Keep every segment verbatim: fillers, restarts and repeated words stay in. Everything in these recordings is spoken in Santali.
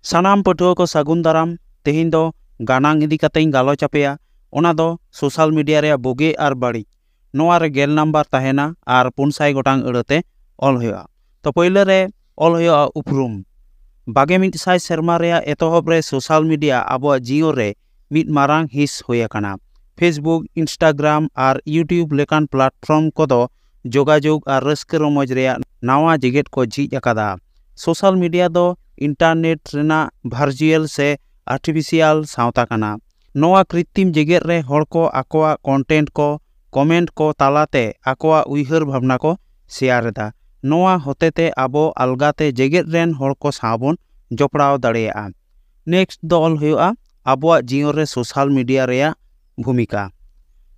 ᱥᱟᱱᱟᱢ ᱯᱟᱹᱴᱷᱩᱣᱟᱹ ᱠᱚ ᱥᱟᱹᱜᱩᱱ ᱫᱟᱨᱟᱢ᱾ ᱛᱮᱦᱮᱧ ᱫᱚ ᱜᱟᱱᱟᱝ ᱤᱫᱤ ᱠᱟᱛᱮᱧ ᱜᱟᱞᱚᱪ ᱟᱯᱮᱭᱟ, ᱚᱱᱟ ᱫᱚ ᱥᱳᱥᱟᱞ ᱢᱤᱰᱤᱭᱟ ᱨᱮᱭᱟᱜ ᱵᱩᱜᱤ ᱟᱨ ᱵᱟᱹᱲᱤᱡ᱾ ᱱᱚᱣᱟ ᱨᱮ ᱜᱮᱞ ᱱᱟᱢᱵᱟᱨ ᱛᱟᱦᱮᱱᱟ ᱟᱨ ᱯᱩᱱ ᱥᱟᱭ ᱜᱚᱴᱟᱝ ᱟᱹᱲᱟᱹ ᱛᱮ ᱚᱞ ᱦᱩᱭᱩᱜᱼᱟ᱾ ᱛᱚ ᱯᱳᱭᱞᱳ ᱨᱮ ᱚᱞ ᱦᱩᱭᱩᱜᱼᱟ ᱩᱯᱨᱩᱢ᱾ ᱵᱟᱜᱮ ᱢᱤᱫ ᱥᱟᱭ ᱥᱮᱨᱢᱟ ᱨᱮᱭᱟᱜ ᱮᱛᱚᱦᱚᱵ ᱨᱮ ᱥᱳᱥᱟᱞ ᱢᱤᱰᱤᱭᱟ ᱟᱵᱚᱣᱟᱜ ᱡᱤᱭᱚᱱ ᱨᱮ ᱢᱤᱫ ᱢᱟᱨᱟᱝ ᱦᱤᱸᱥ ᱦᱩᱭ ᱟᱠᱟᱱᱟ᱾ Facebook, Instagram ᱟᱨ YouTube ᱞᱮᱠᱟᱱ ᱯᱞᱟᱴᱯᱷᱚᱨᱢ ᱠᱚᱫᱚ ᱡᱳᱜᱟᱡᱳᱜᱽ ᱟᱨ ᱨᱟᱹᱥᱠᱟᱹ ᱨᱚᱢᱚᱡᱽ ᱨᱮᱭᱟᱜ ᱱᱟᱣᱟ ᱡᱮᱜᱮᱫ ᱠᱚ ᱡᱷᱤᱡ ᱟᱠᱟᱫᱟ᱾ ᱥᱳᱥᱟᱞ ᱢᱤᱰᱤᱭᱟ ᱫᱚ ᱤᱱᱴᱟᱨᱱᱮᱴ ᱨᱮᱱᱟᱜ ᱵᱷᱟᱨᱪᱩᱭᱟᱞ ᱥᱮ ᱟᱨᱴᱤᱯᱷᱤᱥᱤᱭᱟᱞ ᱥᱟᱶᱛᱟ ᱠᱟᱱᱟ᱾ ᱱᱚᱣᱟ ᱠᱨᱤᱛᱛᱤᱢ ᱡᱮᱜᱮᱫ ᱨᱮ ᱦᱚᱲ ᱠᱚ ᱟᱠᱚᱣᱟᱜ ᱠᱚᱱᱴᱮᱱᱴ ᱠᱚ, ᱠᱚᱢᱮᱱᱴ ᱠᱚ ᱛᱟᱞᱟᱛᱮ ᱟᱠᱚᱣᱟᱜ ᱩᱭᱦᱟᱹᱨ ᱵᱷᱟᱵᱽᱱᱟ ᱠᱚ ᱥᱮᱭᱟᱨ ᱮᱫᱟ᱾ ᱱᱚᱣᱟ ᱦᱚᱛᱮᱛᱮ ᱟᱵᱚ ᱟᱞᱜᱟᱛᱮ ᱡᱮᱜᱮᱫ ᱨᱮᱱ ᱦᱚᱲ ᱠᱚ ᱥᱟᱶ ᱵᱚᱱ ᱡᱚᱯᱲᱟᱣ ᱫᱟᱲᱮᱭᱟᱜᱼᱟ᱾ ᱱᱮᱠᱥᱴ ᱫᱚ ᱚᱞ ᱦᱩᱭᱩᱜᱼᱟ ᱟᱵᱚᱣᱟᱜ ᱡᱤᱭᱚᱱ ᱨᱮ ᱥᱳᱥᱟᱞ ᱢᱤᱰᱤᱭᱟ ᱨᱮᱭᱟᱜ ᱵᱷᱩᱢᱤᱠᱟ᱾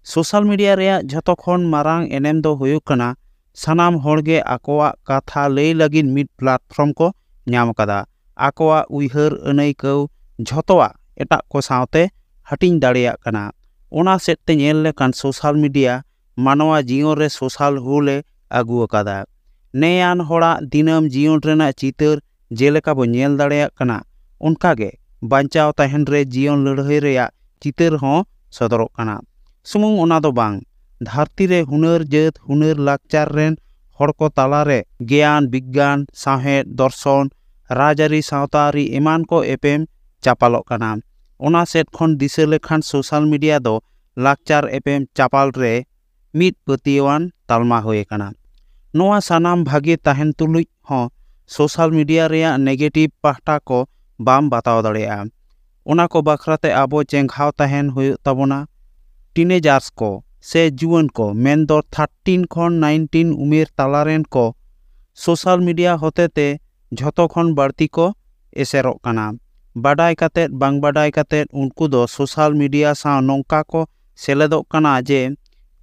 ᱥᱳᱥᱟᱞ ᱢᱤᱰᱤᱭᱟ ᱨᱮᱭᱟᱜ ᱡᱷᱚᱛᱚ ᱠᱷᱚᱱ ᱢᱟᱨᱟᱝ ᱮᱱᱮᱢ ᱫᱚ ᱦᱩᱭᱩᱜ ᱠᱟᱱᱟ ᱥᱟᱱᱟᱢ ᱦᱚᱲ ᱜᱮ ᱟᱠᱚᱣᱟᱜ ᱠᱟᱛᱷᱟ ᱞᱟᱹᱭ ᱞᱟᱹᱜᱤᱫ ᱢᱤᱫ ᱯᱞᱟᱴᱯᱷᱚᱨᱢ ᱠᱚ ᱧᱟᱢ ᱟᱠᱟᱫᱟ᱾ ᱟᱠᱚᱣᱟᱜ ᱩᱭᱦᱟᱹᱨ ᱟᱹᱱᱟᱹᱭᱠᱟᱹᱣ ᱡᱷᱚᱛᱚᱣᱟᱜ ᱮᱴᱟᱜ ᱠᱚ ᱥᱟᱶᱛᱮ ᱦᱟᱹᱴᱤᱧ ᱫᱟᱲᱮᱭᱟᱜ ᱠᱟᱱᱟ᱾ ᱚᱱᱟ ᱥᱮᱫ ᱛᱮ ᱧᱮᱞ ᱞᱮᱠᱷᱟᱱ ᱥᱳᱥᱟᱞ ᱢᱤᱰᱤᱭᱟ ᱢᱟᱱᱣᱟ ᱡᱤᱭᱚᱱ ᱨᱮ ᱥᱳᱥᱟᱞ ᱦᱩᱞ ᱮ ᱟᱹᱜᱩ ᱟᱠᱟᱫᱟ᱾ ᱱᱮᱭᱟᱱ ᱦᱚᱲᱟᱜ ᱫᱤᱱᱟᱹᱢ ᱡᱤᱭᱚᱱ ᱨᱮᱱᱟᱜ ᱪᱤᱛᱟᱹᱨ ᱡᱮᱞᱮᱠᱟ ᱵᱚ ᱧᱮᱞ ᱫᱟᱲᱮᱭᱟᱜ ᱠᱟᱱᱟ, ᱚᱱᱠᱟᱜᱮ ᱵᱟᱧᱪᱟᱣ ᱛᱟᱦᱮᱱ ᱨᱮ ᱡᱤᱭᱚᱱ ᱞᱟᱹᱲᱦᱟᱹᱭ ᱨᱮᱭᱟᱜ ᱪᱤᱛᱟᱹᱨ ᱦᱚᱸ ᱥᱚᱫᱚᱨᱚᱜ ᱠᱟᱱᱟ᱾ ᱥᱩᱢᱩᱝ ᱚᱱᱟ ᱫᱚ ᱵᱟᱝ, ᱫᱷᱟᱹᱨᱛᱤ ᱨᱮ ᱦᱩᱱᱟᱹᱨ ᱡᱟᱹᱛ, ᱦᱩᱱᱟᱹᱨ ᱞᱟᱠᱪᱟᱨ ᱨᱮᱱ ᱦᱚᱲ ᱠᱚ ᱛᱟᱞᱟᱨᱮ ᱜᱮᱭᱟᱱ, ᱵᱤᱜᱽᱜᱟᱱ, ᱥᱟᱶᱦᱮᱫ, ᱫᱚᱨᱥᱚᱱ, ᱨᱟᱡᱽᱟᱹᱨᱤ, ᱥᱟᱶᱛᱟᱟᱹᱨᱤ ᱮᱢᱟᱱ ᱠᱚ ᱮᱯᱮᱢ ᱪᱟᱯᱟᱞᱚᱜ ᱠᱟᱱᱟ᱾ ᱚᱱᱟ ᱥᱮᱫ ᱠᱷᱚᱱ ᱫᱤᱥᱟᱹ ᱞᱮᱠᱷᱟᱱ ᱥᱳᱥᱟᱞ ᱢᱤᱰᱤᱭᱟ ᱫᱚ ᱞᱟᱠᱪᱟᱨ ᱮᱯᱮᱢ ᱪᱟᱯᱟᱞ ᱨᱮ ᱢᱤᱫ ᱯᱟᱹᱛᱭᱟᱹᱣᱟᱱ ᱛᱟᱞᱢᱟ ᱦᱩᱭ ᱟᱠᱟᱱᱟ᱾ ᱱᱚᱣᱟ ᱥᱟᱱᱟᱢ ᱵᱷᱟᱜᱮ ᱛᱟᱦᱮᱱ ᱛᱩᱞᱩᱡ ᱦᱚᱸ ᱥᱳᱥᱟᱞ ᱢᱤᱰᱤᱭᱟ ᱨᱮᱭᱟᱜ ᱱᱮᱜᱮᱴᱤᱵᱷ ᱯᱟᱦᱴᱟ ᱠᱚ ᱵᱟᱢ ᱵᱟᱛᱟᱣ ᱫᱟᱲᱮᱭᱟᱜᱼᱟ᱾ ᱚᱱᱟ ᱠᱚ ᱵᱟᱠᱷᱨᱟᱛᱮ ᱟᱵᱚ ᱪᱮᱸᱜᱷᱟᱣ ᱛᱟᱦᱮᱱ ᱦᱩᱭᱩᱜ ᱛᱟᱵᱚᱱᱟ᱾ ᱴᱤᱱᱮᱡᱟᱨᱥ ᱠᱚ ᱥᱮ ᱡᱩᱣᱟᱹᱱ ᱠᱚ, ᱢᱮᱱᱫᱚ ᱛᱷᱟᱨᱴᱤᱱ ᱠᱷᱚᱱ ᱱᱟᱭᱤᱱᱴᱤᱱ ᱩᱢᱮᱨ ᱛᱟᱞᱟ ᱨᱮᱱ ᱠᱚ ᱥᱳᱥᱟᱞ ᱢᱤᱰᱤᱭᱟ ᱦᱚᱛᱮᱛᱮ ᱡᱷᱚᱛᱚ ᱠᱷᱚᱱ ᱵᱟᱹᱲᱛᱤ ᱠᱚ ᱮᱥᱮᱨᱚᱜ ᱠᱟᱱᱟ᱾ ᱵᱟᱰᱟᱭ ᱠᱟᱛᱮᱫ ᱵᱟᱝ ᱵᱟᱰᱟᱭ ᱠᱟᱛᱮᱫ ᱩᱱᱠᱩ ᱫᱚ ᱥᱳᱥᱟᱞ ᱢᱤᱰᱤᱭᱟ ᱥᱟᱶ ᱱᱚᱝᱠᱟ ᱠᱚ ᱥᱮᱞᱮᱫᱚᱜ ᱠᱟᱱᱟ ᱡᱮ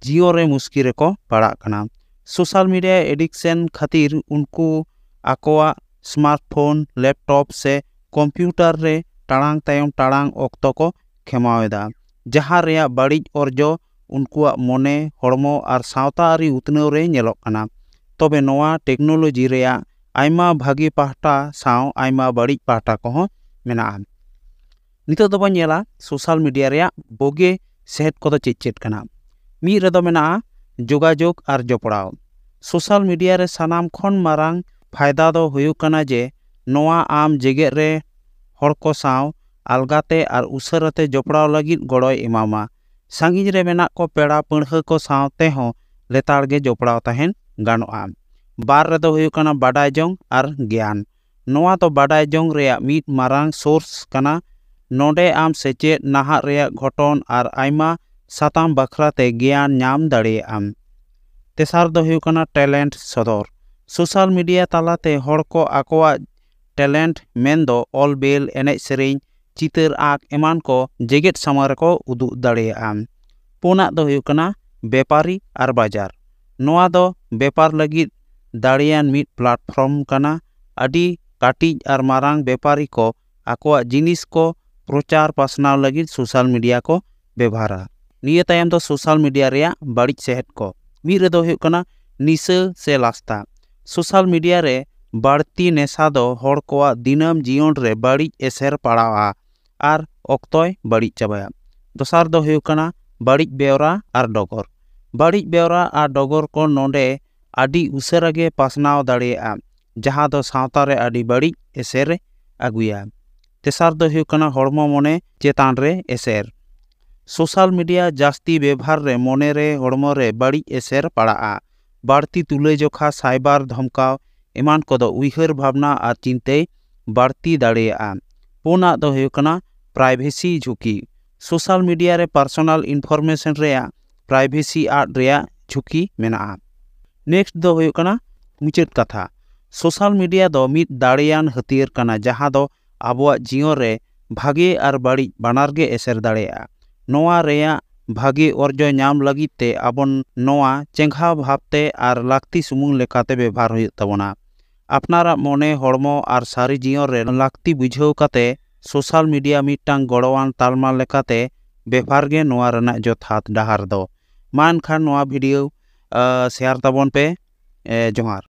ᱡᱤᱭᱚᱱ ᱨᱮ ᱢᱩᱥᱠᱤᱞ ᱨᱮᱠᱚ ᱯᱟᱲᱟᱜ ᱠᱟᱱᱟ᱾ ᱥᱳᱥᱟᱞ ᱢᱤᱰᱤᱭᱟ ᱮᱰᱤᱠᱥᱮᱱ ᱠᱷᱟᱹᱛᱤᱨ ᱩᱱᱠᱩ ᱟᱠᱚᱣᱟᱜ ᱥᱢᱟᱨᱴᱯᱷᱳᱱ, ᱞᱮᱯᱴᱚᱯ ᱥᱮ ᱠᱚᱢᱯᱤᱭᱩᱴᱟᱨ ᱨᱮ ᱴᱟᱲᱟᱝ ᱛᱟᱭᱚᱢ ᱴᱟᱲᱟᱝ ᱚᱠᱛᱚ ᱠᱚ ᱠᱷᱮᱢᱟᱣ ᱮᱫᱟ, ᱡᱟᱦᱟᱸ ᱨᱮᱭᱟᱜ ᱵᱟᱹᱲᱤᱡ ᱚᱨᱡᱚ ᱩᱱᱠᱩᱣᱟᱜ ᱢᱚᱱᱮ, ᱦᱚᱲᱢᱚ ᱟᱨ ᱥᱟᱶᱛᱟ ᱟᱹᱨᱤ ᱩᱛᱱᱟᱹᱣ ᱨᱮ ᱧᱮᱞᱚᱜ ᱠᱟᱱᱟ᱾ ᱛᱚᱵᱮ ᱱᱚᱣᱟ ᱴᱮᱠᱱᱳᱞᱚᱡᱤ ᱨᱮᱭᱟᱜ ᱟᱭᱢᱟ ᱵᱷᱟᱹᱜᱤ ᱯᱟᱦᱴᱟ ᱥᱟᱶ ᱟᱭᱢᱟ ᱵᱟᱹᱲᱤᱡ ᱯᱟᱦᱴᱟ ᱠᱚᱦᱚᱸ ᱢᱮᱱᱟᱜᱼᱟ᱾ ᱱᱤᱛᱚᱜ ᱫᱚᱵᱚᱱ ᱧᱮᱞᱟ ᱥᱳᱥᱟᱞ ᱢᱤᱰᱤᱭᱟ ᱨᱮᱭᱟᱜ ᱵᱩᱜᱤ ᱥᱮᱫ ᱠᱚᱫᱚ ᱪᱮᱫ ᱪᱮᱫ ᱠᱟᱱᱟ᱾ ᱢᱤᱫ ᱨᱮᱫᱚ ᱢᱮᱱᱟᱜᱼᱟ ᱡᱳᱜᱟᱡᱳᱜᱽ ᱟᱨ ᱡᱚᱯᱲᱟᱣ᱾ ᱥᱳᱥᱟᱞ ᱢᱤᱰᱤᱭᱟ ᱨᱮ ᱥᱟᱱᱟᱢ ᱠᱷᱚᱱ ᱢᱟᱨᱟᱝ ᱯᱷᱟᱭᱫᱟ ᱫᱚ ᱦᱩᱭᱩᱜ ᱠᱟᱱᱟ ᱡᱮ ᱱᱚᱣᱟ ᱟᱢ ᱡᱮᱜᱮᱛ ᱨᱮ ᱦᱚᱲ ᱠᱚ ᱥᱟᱶ ᱟᱞᱜᱟᱛᱮ ᱟᱨ ᱩᱥᱟᱹᱨᱟᱛᱮ ᱡᱚᱯᱲᱟᱣ ᱞᱟᱹᱜᱤᱫ ᱜᱚᱲᱚᱭ ᱮᱢᱟᱢᱟ᱾ ᱥᱟᱺᱜᱤᱧ ᱨᱮ ᱢᱮᱱᱟᱜ ᱠᱚ ᱯᱮᱲᱟ ᱯᱟᱹᱲᱦᱟᱹ ᱠᱚ ᱥᱟᱶ ᱛᱮᱦᱚᱸ ᱞᱮᱛᱟᱲ ᱜᱮ ᱡᱚᱯᱲᱟᱣ ᱛᱟᱦᱮᱱ ᱜᱟᱱᱚᱜᱼᱟ᱾ ᱵᱟᱨ ᱨᱮᱫᱚ ᱦᱩᱭᱩᱜ ᱠᱟᱱᱟ ᱵᱟᱰᱟᱭ ᱡᱚᱝ ᱟᱨ ᱜᱮᱭᱟᱱ᱾ ᱱᱚᱣᱟ ᱫᱚ ᱵᱟᱰᱟᱭ ᱡᱚᱝ ᱨᱮᱭᱟᱜ ᱢᱤᱫ ᱢᱟᱨᱟᱝ ᱥᱳᱨᱥ ᱠᱟᱱᱟ᱾ ᱱᱚᱰᱮ ᱟᱢ ᱥᱮᱪᱮᱫ, ᱱᱟᱦᱟᱜ ᱨᱮᱭᱟᱜ ᱜᱷᱚᱴᱚᱱ ᱟᱨ ᱟᱭᱢᱟ ᱥᱟᱛᱟᱢ ᱵᱟᱠᱷᱨᱟ ᱛᱮ ᱜᱮᱭᱟᱱ ᱧᱟᱢ ᱫᱟᱲᱮᱭᱟᱜᱼᱟᱢ᱾ ᱛᱮᱥᱟᱨ ᱫᱚ ᱦᱩᱭᱩᱜ ᱠᱟᱱᱟ ᱴᱮᱞᱮᱱᱴ ᱥᱚᱫᱚᱨ᱾ ᱥᱳᱥᱟᱞ ᱢᱤᱰᱤᱭᱟ ᱛᱟᱞᱟᱛᱮ ᱦᱚᱲ ᱠᱚ ᱟᱠᱚᱣᱟᱜ ᱴᱮᱞᱮᱱᱴ ᱢᱮᱱᱫᱚ ᱚᱞ ᱵᱤᱞ, ᱮᱱᱮᱡ ᱥᱮᱨᱮᱧ, ᱪᱤᱛᱟᱹᱨ ᱟᱸᱠ ᱮᱢᱟᱱ ᱠᱚ ᱡᱮᱜᱮᱛ ᱥᱟᱢᱟᱝ ᱨᱮᱠᱚ ᱩᱫᱩᱜ ᱫᱟᱲᱮᱭᱟᱜᱼᱟ᱾ ᱯᱩᱱᱟᱜ ᱫᱚ ᱦᱩᱭᱩᱜ ᱠᱟᱱᱟ ᱵᱮᱯᱟᱨᱤ ᱟᱨ ᱵᱟᱡᱟᱨ᱾ ᱱᱚᱣᱟ ᱫᱚ ᱵᱮᱯᱟᱨ ᱞᱟᱹᱜᱤᱫ ᱫᱟᱲᱮᱭᱟᱱ ᱢᱤᱫ ᱯᱞᱟᱴᱯᱷᱚᱨᱢ ᱠᱟᱱᱟ᱾ ᱟᱹᱰᱤ ᱠᱟᱹᱴᱤᱡ ᱟᱨ ᱢᱟᱨᱟᱝ ᱵᱮᱯᱟᱨᱤ ᱠᱚ ᱟᱠᱚᱣᱟᱜ ᱡᱤᱱᱤᱥ ᱠᱚ ᱯᱨᱚᱪᱟᱨ ᱯᱟᱥᱱᱟᱣ ᱞᱟᱹᱜᱤᱫ ᱥᱳᱥᱟᱞ ᱢᱤᱰᱤᱭᱟ ᱠᱚ ᱵᱮᱵᱷᱟᱨᱟ᱾ ᱱᱤᱭᱟᱹ ᱛᱟᱭᱚᱢ ᱫᱚ ᱥᱳᱥᱟᱞ ᱢᱤᱰᱤᱭᱟ ᱨᱮᱭᱟᱜ ᱵᱟᱹᱲᱤᱡ ᱥᱮᱫ ᱠᱚ᱾ ᱢᱤᱫ ᱨᱮᱫᱚ ᱦᱩᱭᱩᱜ ᱠᱟᱱᱟ ᱱᱤᱥᱟᱹ ᱥᱮ ᱞᱟᱥᱛᱟ᱾ ᱥᱳᱥᱟᱞ ᱢᱤᱰᱤᱭᱟ ᱨᱮ ᱵᱟᱹᱲᱛᱤ ᱱᱮᱥᱟ ᱫᱚ ᱦᱚᱲ ᱠᱚᱣᱟᱜ ᱫᱤᱱᱟᱹᱢ ᱡᱤᱭᱚᱱ ᱨᱮ ᱵᱟᱹᱲᱤᱡ ᱮᱥᱮᱨ ᱯᱟᱲᱟᱣᱟ ᱟᱨ ᱚᱠᱛᱚᱭ ᱵᱟᱹᱲᱤᱡ ᱪᱟᱵᱟᱭᱟ᱾ ᱫᱚᱥᱟᱨ ᱫᱚ ᱦᱩᱭᱩᱜ ᱠᱟᱱᱟ ᱵᱟᱹᱲᱤᱡ ᱵᱮᱣᱨᱟ ᱟᱨ ᱰᱚᱜᱚᱨ᱾ ᱵᱟᱹᱲᱤᱡ ᱵᱮᱣᱨᱟ ᱟᱨ ᱰᱚᱜᱚᱨ ᱠᱚ ᱱᱚᱰᱮ ᱟᱹᱰᱤ ᱩᱥᱟᱹᱨᱟ ᱜᱮ ᱯᱟᱥᱱᱟᱣ ᱫᱟᱲᱮᱭᱟᱜᱼᱟ, ᱡᱟᱦᱟᱸ ᱫᱚ ᱥᱟᱶᱛᱟ ᱨᱮ ᱟᱹᱰᱤ ᱵᱟᱹᱲᱤᱡ ᱮᱥᱮᱨ ᱮ ᱟᱹᱜᱩᱭᱟ᱾ ᱛᱮᱥᱟᱨ ᱫᱚ ᱦᱩᱭᱩᱜ ᱠᱟᱱᱟ ᱦᱚᱲᱢᱚ ᱢᱚᱱᱮ ᱪᱮᱛᱟᱱ ᱨᱮ ᱮᱥᱮᱨ᱾ ᱥᱳᱥᱟᱞ ᱢᱤᱰᱤᱭᱟ ᱡᱟᱹᱥᱛᱤ ᱵᱮᱵᱷᱟᱨ ᱨᱮ ᱢᱚᱱᱮ ᱨᱮ ᱦᱚᱲᱢᱚ ᱨᱮ ᱵᱟᱹᱲᱤᱡ ᱮᱥᱮᱨ ᱯᱟᱲᱟᱜᱼᱟ᱾ ᱵᱟᱹᱲᱛᱤ ᱛᱩᱞᱟᱹᱡᱚᱠᱷᱟ, ᱥᱟᱭᱵᱟᱨ ᱫᱷᱚᱢᱠᱟᱣ ᱮᱢᱟᱱ ᱠᱚᱫᱚ ᱩᱭᱦᱟᱹᱨ ᱵᱷᱟᱵᱽᱱᱟ ᱟᱨ ᱪᱤᱱᱛᱟᱹᱭ ᱵᱟᱹᱲᱛᱤ ᱫᱟᱲᱮᱭᱟᱜᱼᱟ᱾ ᱯᱩᱱᱟᱜ ᱫᱚ ᱦᱩᱭᱩᱜ ᱠᱟᱱᱟ ᱯᱨᱟᱭᱵᱷᱮᱥᱤ ᱡᱷᱩᱸᱠᱤ᱾ ᱥᱳᱥᱟᱞ ᱢᱤᱰᱤᱭᱟ ᱨᱮ ᱯᱟᱨᱥᱳᱱᱟᱞ ᱤᱱᱯᱷᱚᱨᱢᱮᱥᱚᱱ ᱨᱮᱭᱟᱜ ᱯᱨᱟᱭᱵᱷᱮᱥᱤ ᱟᱫ ᱨᱮᱭᱟᱜ ᱡᱷᱩᱸᱠᱤ ᱢᱮᱱᱟᱜᱼᱟ᱾ ᱱᱮᱠᱥᱴ ᱫᱚ ᱦᱩᱭᱩᱜ ᱠᱟᱱᱟ ᱢᱩᱪᱟᱹᱫ ᱠᱟᱛᱷᱟ᱾ ᱥᱳᱥᱟᱞ ᱢᱤᱰᱤᱭᱟ ᱫᱚ ᱢᱤᱫ ᱫᱟᱲᱮᱭᱟᱱ ᱦᱟᱹᱛᱭᱟᱹᱨ ᱠᱟᱱᱟ, ᱡᱟᱦᱟᱸ ᱫᱚ ᱟᱵᱚᱣᱟᱜ ᱡᱤᱭᱚᱱ ᱨᱮ ᱵᱷᱟᱜᱮ ᱟᱨ ᱵᱟᱹᱲᱤᱡ ᱵᱟᱱᱟᱨ ᱜᱮ ᱮᱥᱮᱨ ᱫᱟᱲᱮᱭᱟᱜᱼᱟ᱾ ᱱᱚᱣᱟ ᱨᱮᱭᱟᱜ ᱵᱷᱟᱜᱮ ᱚᱨᱡᱚ ᱧᱟᱢ ᱞᱟᱹᱜᱤᱫ ᱛᱮ ᱟᱵᱚ ᱱᱚᱣᱟ ᱪᱮᱸᱜᱷᱟᱣ ᱵᱷᱟᱵᱽᱛᱮ ᱟᱨ ᱞᱟᱹᱠᱛᱤ ᱥᱩᱢᱩᱝ ᱞᱮᱠᱟᱛᱮ ᱵᱮᱵᱷᱟᱨ ᱦᱩᱭᱩᱜ ᱛᱟᱵᱚᱱᱟ᱾ ᱟᱯᱱᱟᱨᱟᱜ ᱢᱚᱱᱮ, ᱦᱚᱲᱢᱚ ᱟᱨ ᱥᱟᱹᱨᱤ ᱡᱤᱭᱚᱱ ᱨᱮ ᱞᱟᱹᱠᱛᱤ ᱵᱩᱡᱷᱟᱹᱣ ᱠᱟᱛᱮ ᱥᱳᱥᱟᱞ ᱢᱤᱰᱤᱭᱟ ᱢᱤᱫᱴᱟᱝ ᱜᱚᱲᱚᱣᱟᱱ ᱛᱟᱞᱢᱟ ᱞᱮᱠᱟᱛᱮ ᱵᱮᱵᱷᱟᱨ ᱜᱮ ᱱᱚᱣᱟ ᱨᱮᱱᱟᱜ ᱡᱚᱛᱷᱟᱛ ᱰᱟᱦᱟᱨ ᱫᱚ᱾ ᱢᱟ ᱮᱱᱠᱷᱟᱱ ᱱᱚᱣᱟ ᱵᱷᱤᱰᱤᱭᱳ, ᱟ, ᱥᱮᱭᱟᱨ ᱛᱟᱵᱚᱱ ᱯᱮ᱾ ᱮ, ᱡᱚᱦᱟᱨ᱾